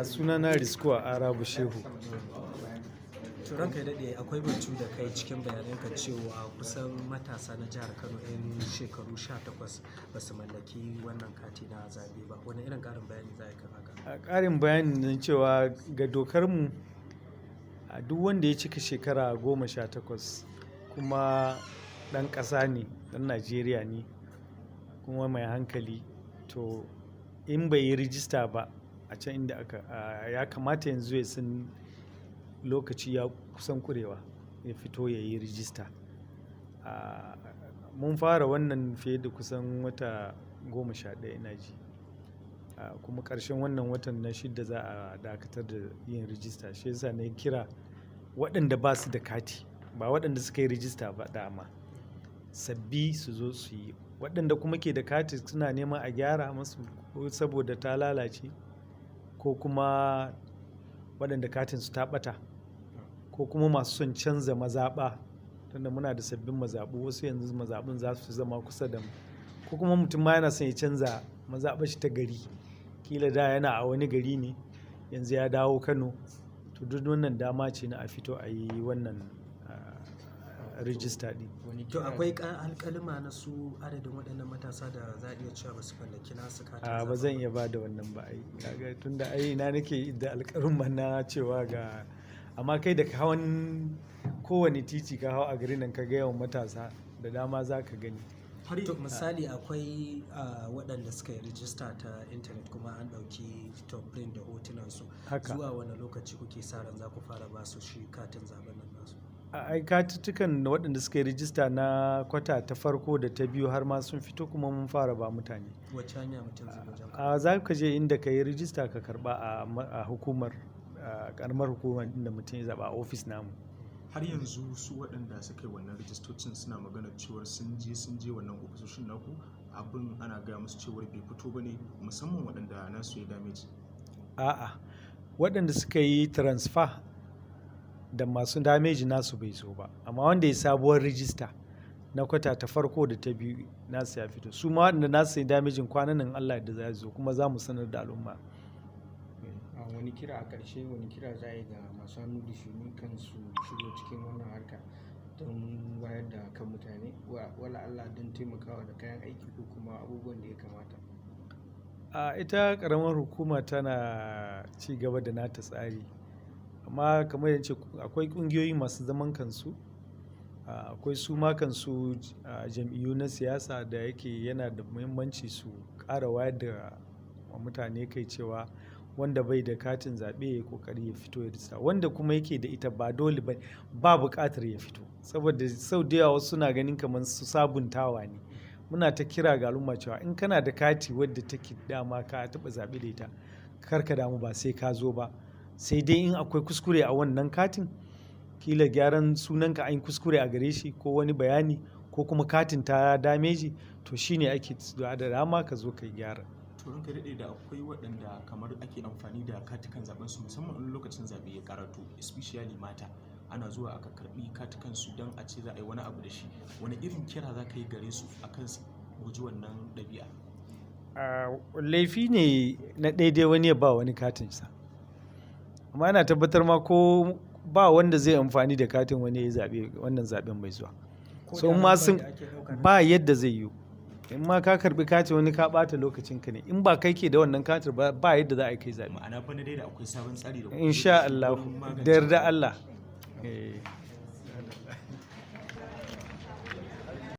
Sunana Riskuwa Arabu Shehu. To, ranka ya daɗe, akwai batu da kai cikin bayananka cewa kusan matasa na jihar Kano 'yan shekaru 18 ba su mallaki wannan kati na zaɓe ba. Wani irin ƙarin bayani za a yi kan haka? A ƙarin bayani na cewa ga dokar mu, a duk wanda ya cika shekara 18 kuma ɗan ƙasa ne, ɗan Najeriya ne kuma mai hankali, to in bai yi rijista ba a can inda aka, ya kamata yanzu ya san lokaci ya kusan kurewa ya fito ya yi rijista. Mun fara wannan fiye da kusan wata 11 ina ji. Kuma ƙarshen wannan watan na shidda za a dakatar da yin rijista. Shi yasa na yi kira waɗanda ba su da kati, ba waɗanda suka yi rijista ba dama, sabbi su zo su yi. Waɗanda kuma ke da kati suna neman a gyara masu ko saboda ta lalace ko kuma waɗanda katin su ta ɓata ko kuma masu son canza mazaɓa, tunda muna da sabbin mazaɓu, wasu yanzu mazaɓun za su zama kusa da mu, ko kuma mutum ma yana son ya canza mazaɓar shi ta gari, kila da yana a wani gari ne, yanzu ya dawo Kano. To, duk wannan dama ce na a fito a yi wannan rijista ɗin. To, akwai alƙaluma na su adadin waɗannan matasa da za a iya cewa ba su mallaki nasu katin A ba zaɓen zan ba? iya ba da wannan ba ai. Kaga tunda ai ina nake da alƙaluma na cewa ga, amma kai da hawan kowane titi ka hau a garin nan ka ga yawan matasa da dama za ka gani. To, misali akwai waɗanda suka yi rijista ta intanet kuma an ɗauki thumbprint da hotunansu. Haka. Zuwa wane lokaci kuke sa ran za ku fara ba su shi katin zaɓen nan nasu? Ai katuttukan waɗanda suka yi rijista na kwata ta farko da ta biyu har ma sun fito kuma mun fara ba mutane. Wacce hanya mutum zai wajen karɓa? A za ka je inda ka yi rijista ka karɓa a hukumar, ƙaramar hukumar inda mutum ya zaɓa, a ofis namu. Har yanzu su waɗanda suka yi wannan rijistocin suna magana cewar sun je wannan ofisoshin naku, abin ana gaya musu cewar bai fito ba ne, musamman waɗanda nasu ya damage. A'a, waɗanda suka yi transfer da masu damage nasu bai zo ba, amma wanda ya sabuwar rijista na kwata ta farko da ta biyu, nasu ya fito. Su ma waɗanda nasu ya damage kwanan nan Allah da za zo kuma za mu sanar da al'umma. A wani kira, a ƙarshe, wani kira za a yi ga masu hannu da shuni kan su shigo cikin wannan harka don wayar da kan mutane, wala Allah don taimakawa da kayan aiki ko kuma abubuwan da ya kamata? A ita ƙaramar hukuma tana ci gaba da nata tsari, amma kamar yadda ce akwai ƙungiyoyi masu zaman kansu, akwai su ma kansu jam'iyyu na siyasa da yake yana da muhimmanci su ƙara wayar da mutane kai cewa wanda bai da katin zaɓe ya yi ƙoƙari ya fito ya rijista. Wanda kuma yake da ita, ba dole ba, ba buƙatar ya fito, saboda sau da yawa wasu suna ganin kamar su sabuntawa ne. Muna ta kira ga al'umma cewa in kana da kati wadda take dama ka taɓa zaɓe da ita, kar ka damu, ba sai ka zo ba. Sai dai in akwai kuskure a wannan katin, kila gyaran sunanka an yi kuskure a gare shi ko wani bayani ko kuma katin ta damage, to shine ake da dama ka zo ka yi gyara. To, ranka daɗe, da akwai waɗanda kamar ake amfani da katukan zaɓen su, musamman in lokacin zaɓe ya karatu, especially mata, ana zuwa aka karɓi katukan su don a ce za a yi wani abu da shi. Wani irin kira za ka yi gare su akan su guji wannan ɗabi'a? Laifi ne na daidai wani ya ba wani katinsa, amma ana tabbatar ma ko ba wanda zai amfani da katin wani ya zaɓe wannan zaɓen mai zuwa. Ko So da in ma lambar sun da ake ɗauka na ba yadda zai yiwu. In ma ka karɓi katin wani, ka ɓata lokacinka ne. In ba kai ke da wannan katin ba, ba yadda za a yi kai zaɓe. Ma'ana bana dai da akwai sabon tsari da kuka zo da Insha shi Allah, wurin magance da yarda Allah. Eh.